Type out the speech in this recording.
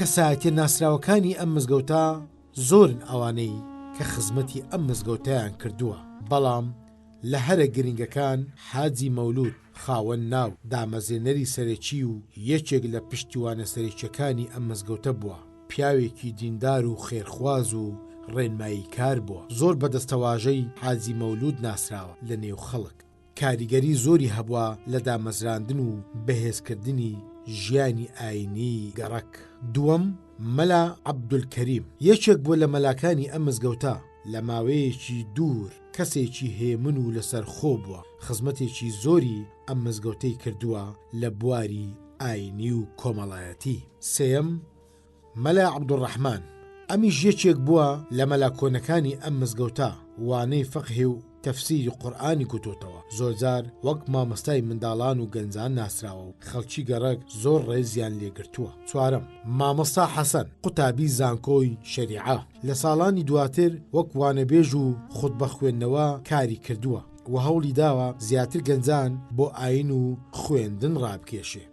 کەسایەتیە ناسراوەکانی ئەم مزگەوتە زۆرن ئەوانەی کە خزمەتی ئەم مزگەوتەیان کردووە، بەڵام لە هەرە گرنگەکان حاجی مەولود خاوەن ناو، دامەزرێنەری سەرەکی و یەکێک لە پشتیوانە سەرەکیەکانی ئەم مزگەوتە بووە، پیاوێکی دیندار و خێرخواز و ڕێنماییکار بووە، زۆر بە دەستەواژەی حاجی مەولود ناسراوە لە نێو خەڵک. کاریگەری زۆری هەبووە لە دامەزراندن و بەهێزکردنی ژیانی ئایینیی گەڕەک. دووەم، مەلا عەبدولکەریم، یەکێک بووە لە مەلاکانی ئەم مزگەوتە، لە ماوەیەکی دوور کەسێکی هێمن و لەسەرخۆ بووە، خزمەتێکی زۆری ئەم مزگەوتەی کردووە لە بواری ئایینی و کۆمەڵایەتی. سێیەم، مەلا عەبدولڕەحمان، ئەمیش یەکێک بووە لە مەلا کۆنەکانی ئەم مزگەوتە، وانەی فەقهی و تەفسیری قورئانی گوتۆتەوە، زۆرجار وەک مامۆستای منداڵان و گەنجان ناسراوە و خەڵکی گەڕەک زۆر ڕێزیان لێگرتووە. چوارەم، مامۆستا حەسەن، قوتابی زانکۆی شەریعە، لە ساڵانی دواتر وەک وانەبێژ و خوتبە خوێندنەوە کاری کردووە و هەوڵی داوە زیاتر گەنجان بۆ ئایین و خوێندن ڕابکێشێ.